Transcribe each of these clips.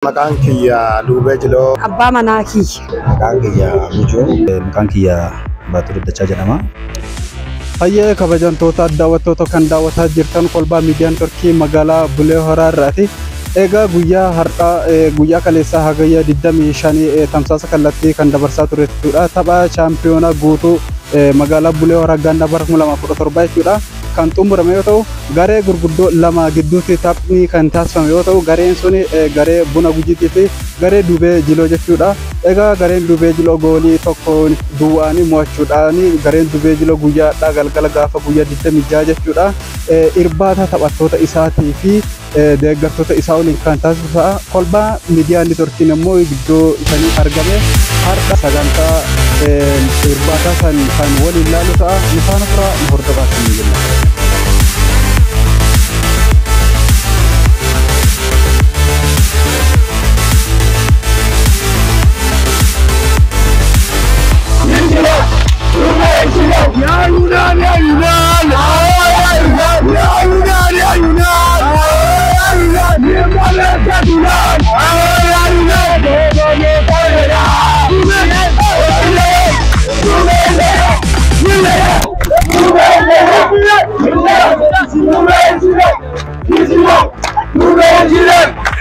Maqaan kiyya Duubee Jiloo. Abbaa manaa kiyya. Maqaan kiyya Mijoo. Maqaan kiyya Baatuu Daddachaa jedhama. Hayyee kabajamtoota daawwattoota kan daawwataa jirtan Kolbaa Miidiyaa Neetworkii magaalaa Bulee Horaa irraati. Egaa guyyaa har'aa guyyaa kaleessaa hagayya 25 tamsaasa kallattii kan dabarsaa ture jechuudha. Tapha chaampiyoonaa guutuu magaalaa Bulee Horaa ganna bara 2017 jechuudha. Kan xumurame yoo ta'u garee gurguddoo lama gidduutti taphni kan taasifame yoo ta'u gareen sun garee Buna Gujiitii fi garee Duubee Jiloo jechuudha. Egaa gareen Duubee Jiloo goolii tokko duwwaanii mo'achuudhaan gareen Duubee Jiloo guyyaadhaa galgala gaafa guyyaa 26 jechuudha. Irbaata taphattoota isaatii fi deeggartoota isaa waliin kan taasisu ta'a. Kolbaa Miidiyaa Neetworkiin immoo iddoo isanii argame har'a sagantaa irbaataa san kan waliin laalu ta'a. Nu faana turaa, nu hordofaa kan jenna.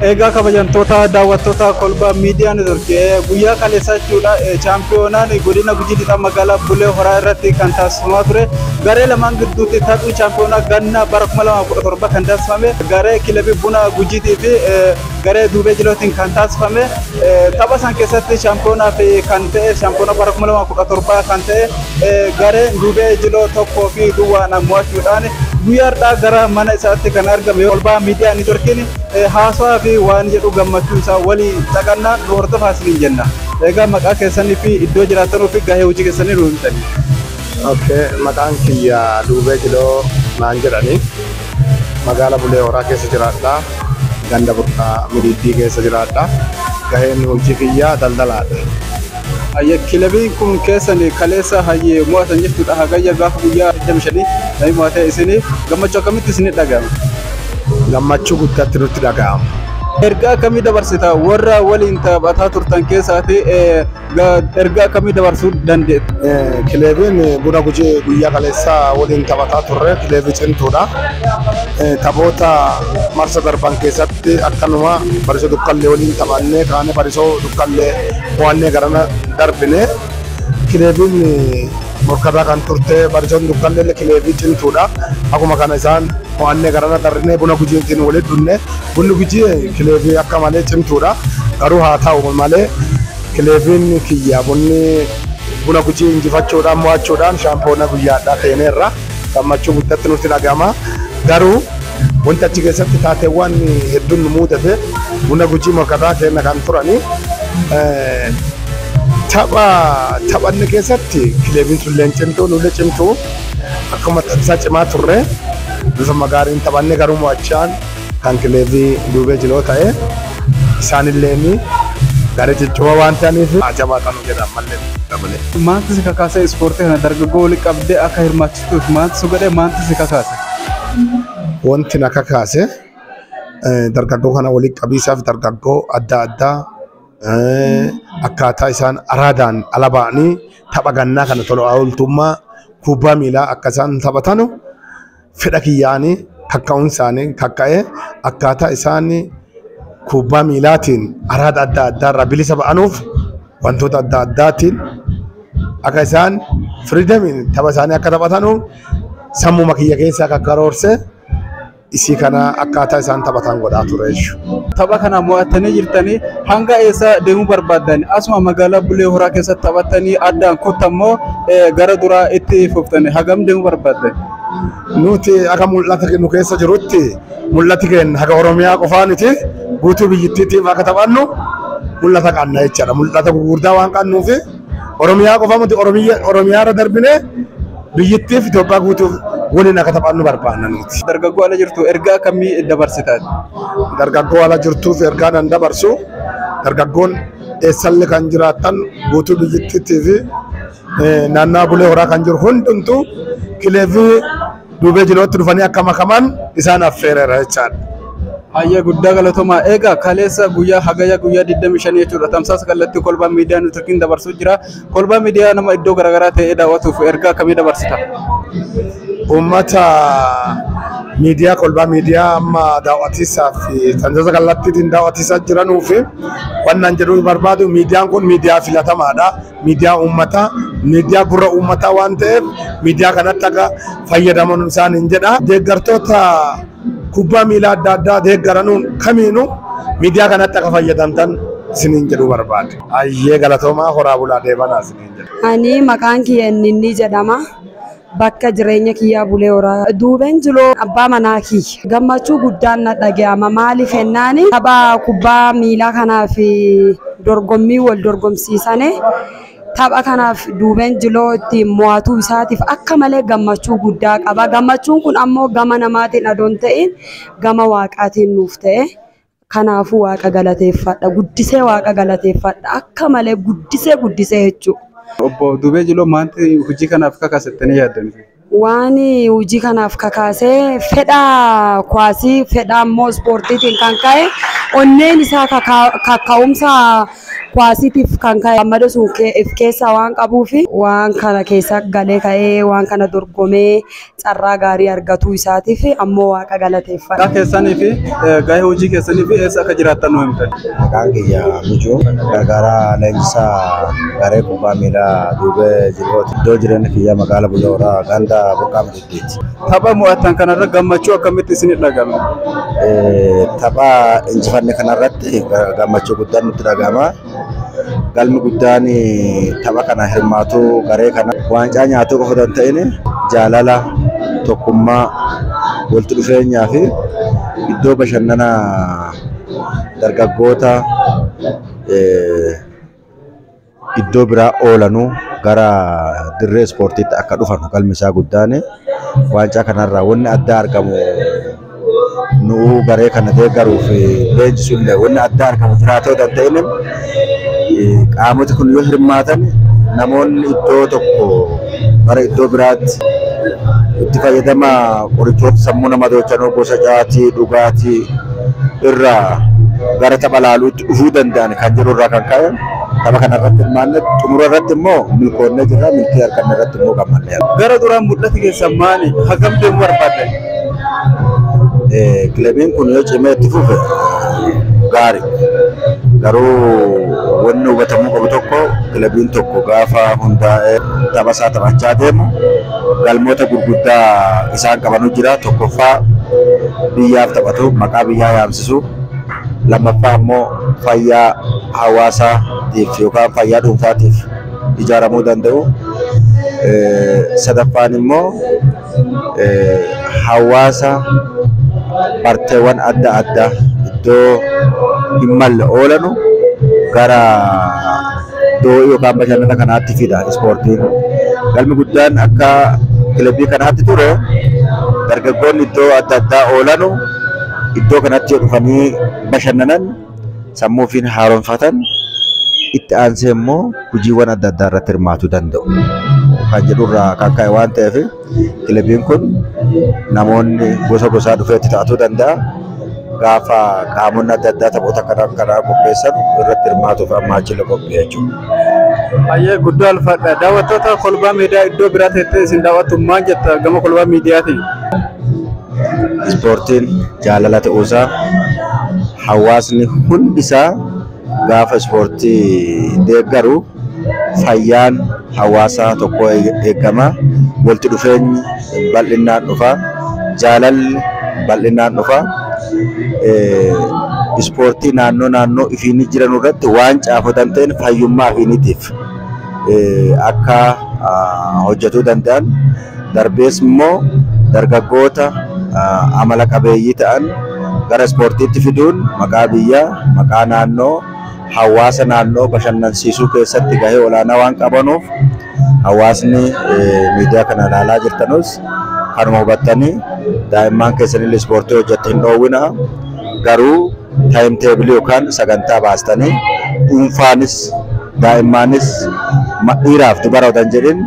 Egaa kabajamtoota daawwattoota Kolbaa Miidiyaa Neetworkii guyyaa kaleessaa jechuudha chaampiyoonaan godina Gujii Lixaa magaalaa Bulee Horaa irratti kan taasifamaa ture garee lamaan gidduutti taphni chaampiyoonaa ganna bara 2017 kan taasifame garee kilabii Buna Gujiitii fi garee Duubee Jilootiin kan taasifame tapha san keessatti chaampiyoonaa fi kan ta'e chaampiyoonaa bara 2017 kan ta'e garee Duubee Jiloo 1-0 mo'achuudhaan guyyaa har'aa gara mana isaatti kan argame Kolbaa Miidiyaa Neetworkiin haasawaa fi waan jedhu gammachuu isaa walii caqannaa nu hordofaa isiniin jenna. Egaa maqaa keessanii fi iddoo jiraatanuu fi gahee hojii keessanii nu himtanii. Okay, maqaan kiyya Duubee Jiloo naan jedhani. Magaala Bulee Horaa keessa jiraadha. Ganda Burqaa Midiiddii keessa jiraadha. Gaheen hojii kiyyaa daldalaadha. Hayyee kilabiin kun keessan kaleessa hayyee mo'atan jechuudha hagayya gaafa guyyaa 25 namni mo'atee isinii gammachuu akkamitti isinii dhaga'ama? Gammachuu guddaatti nutti dhaga'ama. Ergaa akkamii dabarsita warra waliin taphataa turtan keessaati ergaa akkamii dabarsuu dandeetta? Kileebiin Buna Gujii guyyaa kaleessaa waliin taphataa turre kileebii cimtuudha. Taphoota marsa darban keessatti akkanuma Barisoo Dukkallee waliin taphannee kaane Barisoo Dukkallee mo'annee garana darbine. Kileebiin morkataa kan turte Barisoon Dukkallee kileebii cimtuudha. Akkuma kana isaan mo'annee garana darbine Buna Gujiitiin walitti dhunne. Bunni Gujii kileebii akka malee cimtuudha. Garuu haa ta'u malee kileebiin kiyya bunni Buna Gujii injifachuudhaan mo'achuudhaan shaampiyoona guyyaadhaa teeneerra. Gammachuu guddatti nutti dhaga'ama. Garuu wanti achi keessatti taateewwan hedduun nu mudate Buna Gujii morkataa keenya kan turani. Tapha taphanne keessatti kileebiin sun illee cimtuu nullee cimtuu akkuma taphisa cimaa turre bifa gaariin taphanne garuu mo'achaan kan kileebii Duubee Jiloo ta'e isaanillee garee ciccimoo waan ta'aniif jabaa kan jedhan mallee dabale. Maaltu si kakaase ispoortii kana dargaggoo walitti qabdee akka hirmaachistuuf maaltu si godhe maaltu si kakaase? Wanti na kakaase dargaggoo kana walitti qabiisaaf dargaggoo adda addaa akkaataa isaan araadaan ala ba'anii tapha gannaa kana tola ooltummaa kubbaa miilaa akka isaan taphatanu fedha kiyyaanii kakka'uun isaanii kakka'ee akkaataa isaan kubbaa miilaatiin araada adda addaa irraa bilisa ba'anuuf wantoota adda addaatiin akka isaan firiidamiin tapha isaanii akka taphatanu sammuma kiyya keessaa kakkaroorse isii kana akkaataa isaan taphatan godhaa ture jechuudha. Tapha kana mo'attanii jirtanii hanga eessa deemuu barbaaddan? Asuma magaalaa Bulee Horaa keessatti taphattanii addaan kuttammoo gara duraa itti fuftanii hagam deemuu barbaaddan? Nuti akka mul'ata nu keessa jirutti mul'ati keenya haga Oromiyaa qofaa miti guutuu biyyattiitiif akka taphannu mul'ata qabna jechaadha. Mul'ata gurguddaa waan qabnuuf Oromiyaa qofaa miti Oromiyaa irra darbinee biyyattiif Itoophiyaa guutuuf waliin akka taphannu barbaanna nuti. Dargaggoo ala jirtu ergaa akkamii dabarsitaa? Dargaggoo ala jirtuuf ergaa nan dabarsu dargaggoon eessallee kan jiraatan guutuu biyyattiitii fi naannaa Bulee Horaa kan jiru hundumtuu kileebii Duubee Jilootti dhufanii akka makaman isaan affeereera jechaadha. Hayyee, guddaa galatoomaa. Egaa kaleessa guyyaa Hagayya guyyaa 25 jechuudha. Tamsaasa kallattii Kolbaa Miidiyaa Neetworkiin dabarsuu jira. Kolbaa Miidiyaa nama iddoo garaagaraa ta'ee daawwatuuf ergaa akkamii dabarsita? Uummata miidiyaa Kolbaa Miidiyaa amma daawwatiisaa fi tamsaasa kallattiitiin daawwatiisaa jiranuu fi wannan jedhuu barbaadu, miidiyaan kun miidiyaa filatamaadha. Miidiyaa uummataa, miidiyaa gurra uummataa waan ta'eef miidiyaa kanatti akka fayyadaman isaan hin jedha. Deeggartoota kubbaa miilaa adda addaa deeggaranuun kamiinuu miidiyaa kanatti akka fayyadamtan isiniin jedhuu barbaada. Ayyee, galatoomaa, horaa bulaa, deebanaa isiniin jedha. Ani maqaan kiyya Ninni jedhama. Bakka jireenya kiyyaa Bulee Horaa. Duubeen Jiloo abbaa manaa kiyya. Gammachuu guddaan na dhaga'ama. Maaliif jennaani, tapha kubbaa miilaa kanaaf dorgommii wal dorgomsiisane, tapha kanaaf Duubeen Jiloo ittiin mo'atuu isaatiif akka malee gammachuu guddaa qaba. Gammachuun kun ammoo gama namaatiin adoon ta'in gama waaqaatiin nuuf ta'e. Kanaafuu waaqa galateeffadha. Guddisee waaqa galateeffadha. Akka malee guddisee guddisee jechuudha. Obbo Duubee Jiloo maanti hojii kanaaf kakaasettanii yaaddan? Waan hojii kanaaf kakaasee fedha kuwaasii, fedha ammoo ispoortiitiin kan ka'e, onneen isaa kaka'umsa kuwaasiitiif kan ka'e gammada sun if keessaa waan qabuuf waan kana keessa galee ka'ee waan kana dorgomee carraa gaarii argatuu isaatiif ammoo waaqa galateeffadha. Maqaa keessanii fi gahee hojii keessanii fi eessa akka jiraattan nu himtan. Maqaan kiyya Mijuu, gargaaraa leenjisaa garee kubbaa miilaa Duubee Jilooti. Iddoo jireenya kiyyaa magaalaa Bulee Horaa, ganda Burqaa Mududdiiti. Tapha mo'attan kanarra gammachuu akkamitti isinit dhaga'ame? Tapha injifanne kanarratti gammachuu guddaan nutti dhaga'ama. Galmi guddaan tapha kana hirmaatu garee kana waancaa nyaatuu qofa otoo hin ta'in jaalala, tokkummaa, walitti dhufeenyaa fi iddoo bashannana dargaggoota iddoo biraa oolanuu gara dirree ispoortiitti akka dhufan galmi isaa guddaan. Waancaa kanarraa wanni addaa argamu nu garee kana deeggaruuf leenjisullee wanni addaa argamu jiraatoo otoo hin ta'in qaamoti kun yoo hirmaatan namoonni iddoo tokko gara iddoo biraatti itti fayyadama qorichoota sammuu nama tolchanuu, gosa caatii, dhugaatii irraa gara tapha laaluutti dhufuu danda'an kan jedhu irraa kan ka'e tapha kana irratti hirmaanne. Xumura irratti immoo milkoonnee jirra. Milkii arganne irratti immoo gammanneera. Gara duraan mul'ati keessan maali? Hagam deemuu barbaaddan? Kilabiin kun yoo cimee itti fufe gaari. Garuu wanni hubatamuu qabu tokko, kilabiin tokko gaafa hundaa'ee tapha isaa taphachaa deemu galmoota gurguddaa isaan qabanu jira. Tokkoffaa biyyaaf taphatu, maqaa biyyaa yaamsisu. Lammaffaa immoo fayyaa hawaasaatiif yookaan fayyaa dhuunfaatiif ijaaramuu danda'u. Sadaffaan immoo hawaasa barteewwan adda addaa iddoo hin malle oolanu gara doo'ii yookaan bashannana kanaatti fida ispoortiin. Galmi guddaan akka kilabii kanaatti ture dargaggoonni iddoo adda addaa oolanu iddoo kanatti yoo dhufanii bashannanan, sammuu ofiin haaromfatan, itti aansee immoo hojiiwwan adda addaa irratti hirmaatuu danda'u kan jedhurraa kan ka'e waan ta'eef kilabiin kun namoonni gosa gosaa dhufee itti taphachuu danda'a. Gaafa qaamonni adda addaa taphoota akkana akkanaa qopheessan irratti hirmaatuuf amma achillee qophii jechuudha. Hayyee, guddaa ulfaadha. Daawwattoota Kolbaa Miidiyaa iddoo biraa teettee isin daawwattu maal jetta gama Kolbaa Miidiyaatiin? Ispoortiin jaalala ta'uusaa, hawaasni hundi isaa gaafa ispoortii deeggaru fayyaan hawaasaa tokko eegama. Walitti dhufeenyi bal'inaan dhufa. Jaalalli bal'inaan dhufa. Ispoortii naannoo naannoo ifiin jiran irratti waan caafotan ta'een fayyummaa ifiiniitiif akka hojjetuu danda'an, darbees immoo dargaggoota amala qabeeyyii ta'an gara ispoortiitti fiduun maqaa biyyaa, maqaa naannoo, hawaasa naannoo bashannansiisuu keessatti gahee olaanaa waan qabanuuf hawaasni miidiyaa kana ilaalaa jirtanus kanuma hubattanii daa'imman keessanillee ispoortii hojjette hin dhoowwina, garuu time table yookaan sagantaa baastanii dhuunfaanis daa'immaanis dhiiraaf dubara otoo hin jedhin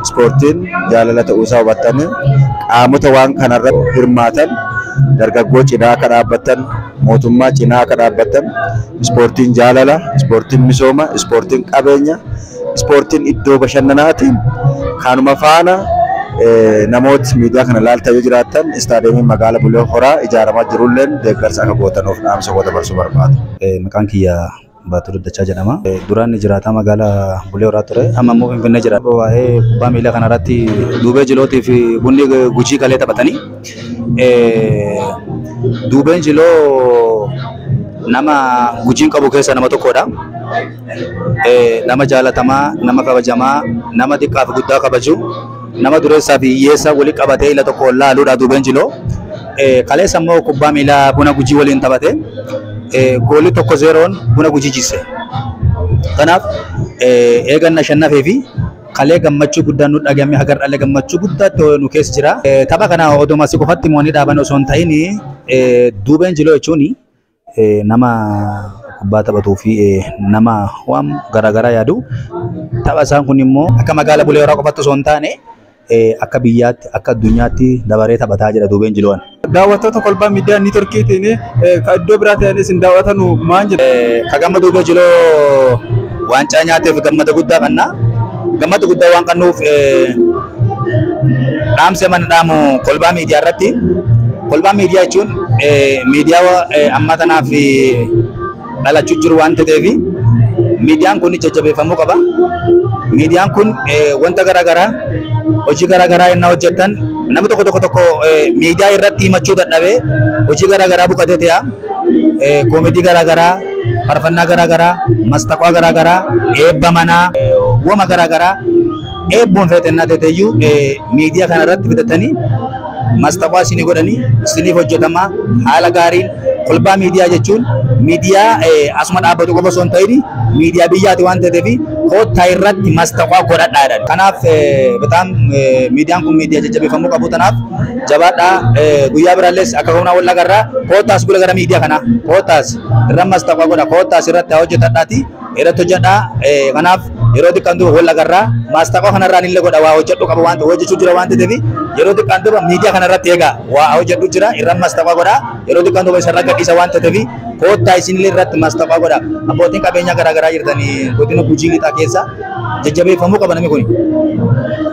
ispoortiin jaalala ta'uusaa hubattanii qaamota waan kanarratti hirmaatan dargaggoo cinaa akka dhaabbattan. Mootummaa cinaa akka dhaabbattan, ispoortiin jaalala, ispoortiin misooma, ispoortiin qabeenya, ispoortiin iddoo bashannanaatiin kanuma faana namooti miidiyaa kana ilaaltan yoo jiraattan istaadiyeemiin magaalaa Bulee Horaa ijaaramaa jirulleen deeggarsa akka gootanuuf dhaamsa koo dabarsuu barbaada. Maqaan kiyya Baatuu Daddachaa jedhama. Duraan jiraataa magaalaa Bulee Horaa ture. Amma immoo Finfinnee jira. Waa'ee kubbaa miilaa kanarratti Duubee Jilootii fi Bunni Gujii kalee taphatanii. Duubeen Jiloo nama Gujiin qabu keessaa nama tokkodha. Nama jaalatamaa, nama kabajamaa, nama xiqqaa fi guddaa kabaju, nama dureessaa fi hiyyeessa walitti qabatee ila tokko laaluudha Duubeen Jiloo. Kaleessa immoo kubbaa miilaa Buna Gujii waliin taphate. Goolii 1-0 Buna Gujii jisse. Kanaaf eeganna shannafee fi kalee gammachuu guddaan nu dhagahame, hagar dhalee gammachuu guddaatti nu keessa jira. Tapha kana oduma si qofatti mo'anii dhaaban osoo hin ta'in, Duubeen Jiloo jechuun nama kubbaa taphatuu fi nama waan garaagaraa yaadu. Tapha isaan kun immoo akka magaalaa Bulee Horaa qofatti osoo hin taane akka biyyaatti, akka addunyaatti dabaree taphataa jira Duubeen Jiloon. Daawwattoota Kolbaa Miidiyaa Niitworkiitiin kan iddoo biraa ta'an isin daawwatanu maal jedhu? Ka gamma Duubee Jiloo waancaa nyaateef gammada guddaa qabna. Gammada guddaa waan qabnuuf dhaamsa mana dhaamu Kolbaa Miidiyaa irratti. Kolbaa Miidiyaa jechuun miidiyaa amma tanaaf dhalachuu jiru waan ta'eef miidiyaan kun jajjabeeffamuu qaba. Miidiyaan kun wanta garaagaraa, hojii garaagaraa innaa hojjettan namni tokko tokko tokko miidiyaa irratti himachuu dadhabee hojii garaagaraa buqatee ta'a. Koomedii garaagaraa, faarfannaa garaagaraa, mastaqaa garaagaraa, eebba manaa, wama garaagaraa eebboon feetennaa ta'eyyuu miidiyaa kana irratti fidatanii mastaqaa isinii godhanii isiniif hojjetamaa haala gaariin. Kolbaa Miidiyaa jechuun miidiyaa asuma dhaabbatu qofa osoo hin ta'in miidiyaa biyyaati waan ta'eef koottaa irratti mastaqaa godhadhaa jedhan. Kanaaf bataam miidiyaan kun miidiyaa jajjabeeffamuu qabu, tanaaf jabaadhaa. Guyyaa biraallees akka humnaa wal agarraa. Koottaas gula gara miidiyaa kanaa, koottaas irra mastaqaa godha, koottaas irratti haa hojjetadhaati, irratti hojjedhaa. Kanaaf yeroo xiqqaan duuba wal agarraa, maastaqaa kanarraan illee godha, waa hojjedhu qaba waan hojjechuu jira waan ta'eef yeroo xiqqaan duuba miidiyaa kanarratti eegaa waa hojjedhu jira, irra maastaqaa godha, yeroo xiqqaan duuba isarra gadhiisa waan ta'eef koottaa isinillee irratti maastaqaa godha. Abbootiin qabeenyaa garaagaraa jirtanii godina Gujii Lixaa keessa jajjabeeffamuu qaba namni kun.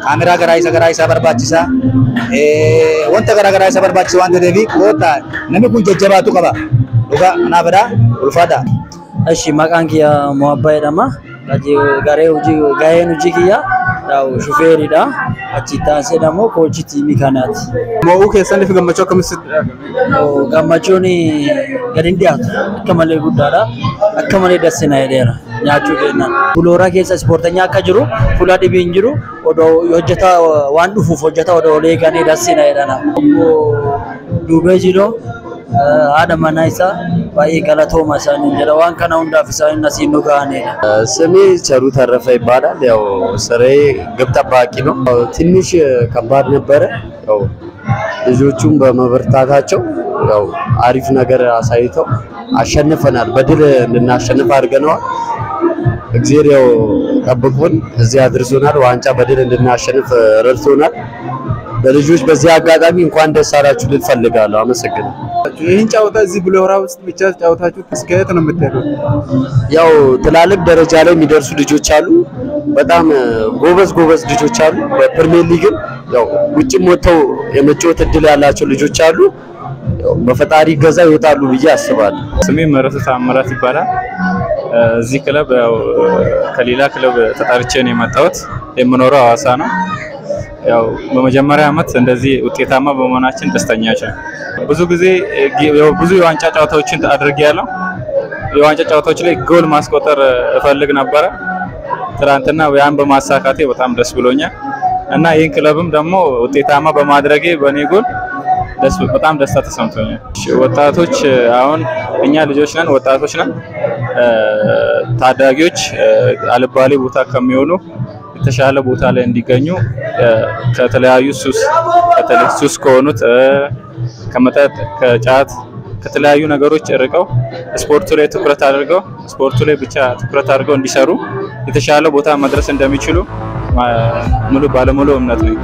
Kaameraa garaa isaa barbaachisa, wanta garaagaraa isa barbaachisa waan ta'eef koottaa, namni kun jajjabaatu qaba. Dhugaa kanaafidha, ulfaadha. Eshi, maqaan kiyya Mo'abbaa jedhama. Garee hojii gaheen hojii kiyya shufeeridha. Achi taasisee immoo koochii tiimii kanaati. Mo'uu keessaniif gammachuu akkamitti sitti dhagahame? Gammachuun gadi hin dhiyaatu. Akka malee guddaadha. Akka malee dassina jedheera nyaachuu keenyan. Bulee Horaa keessa ispoorteenyaa akka jiru fuula dhibii hin jiru. Odoo hojjetaa waan dhufuuf hojjetaa odoo olee eeganii dassina jedhana. Obbo Duubee Jiloo, haadha manaa isaa baay'ee galatooma isaaniin jedha, waan kana hundaaf isaan asiin nu ga'anidha. ስሜ ቸሩ ተረፈ ይባላል። ያው ስራዬ ግብ ጠባቂ ነው። ትንሽ ከባድ ነበረ። ያው ልጆቹም በመበርታታቸው ያው አሪፍ ነገር አሳይተው አሸንፈናል። በድል እንድናሸንፍ አድርገነዋል። እግዚአብሔር ያው ጠብቆን እዚህ አድርሶናል። ዋንጫ በድል እንድናሸንፍ ረድቶናል። ለልጆች በዚህ አጋጣሚ እንኳን ደስ አላችሁ ልል ፈልጋለሁ። አመሰግናለሁ። ይህን ጨዋታ እዚህ ቡሌ ሆራ ውስጥ ብቻ ጫወታችሁ እስከ የት ነው የምትሄዱት? ያው ትላልቅ ደረጃ ላይ የሚደርሱ ልጆች አሉ። በጣም ጎበዝ ጎበዝ ልጆች አሉ። በፕሪሚየር ሊግም ያው ውጭም ወጥተው የመጫወት እድል ያላቸው ልጆች አሉ። ያው በፈጣሪ እገዛ ይወጣሉ ብዬ አስባለሁ። ስሜ ምህረቱ ታምራት ይባላል። እዚህ ክለብ ያው ከሌላ ክለብ ተጠርቼ ነው የመጣሁት። የምኖረው ሐዋሳ ነው። ያው በመጀመሪያ ዓመት እንደዚህ ውጤታማ በመሆናችን ደስተኛች ነን። ብዙ ጊዜ ያው ብዙ የዋንጫ ጨዋታዎችን አድርጌያለሁ። የዋንጫ ጨዋታዎች ላይ ጎል ማስቆጠር እፈልግ ነበረ። ትናንትና ያን በማሳካቴ በጣም ደስ ብሎኛል እና ይህን ክለብም ደግሞ ውጤታማ በማድረጌ በእኔ ጎል በጣም ደስታ ተሰምቶኛል። ወጣቶች አሁን እኛ ልጆች ነን፣ ወጣቶች ነን። ታዳጊዎች አልባሌ ቦታ ከሚሆኑ የተሻለ ቦታ ላይ እንዲገኙ ከተለያዩ ሱስ፣ በተለይ ሱስ ከሆኑት ከመጠጥ፣ ከጫት፣ ከተለያዩ ነገሮች ርቀው ስፖርቱ ላይ ትኩረት አድርገው፣ ስፖርቱ ላይ ብቻ ትኩረት አድርገው እንዲሰሩ የተሻለ ቦታ መድረስ እንደሚችሉ ሙሉ ባለሙሉ እምነት ነኝ።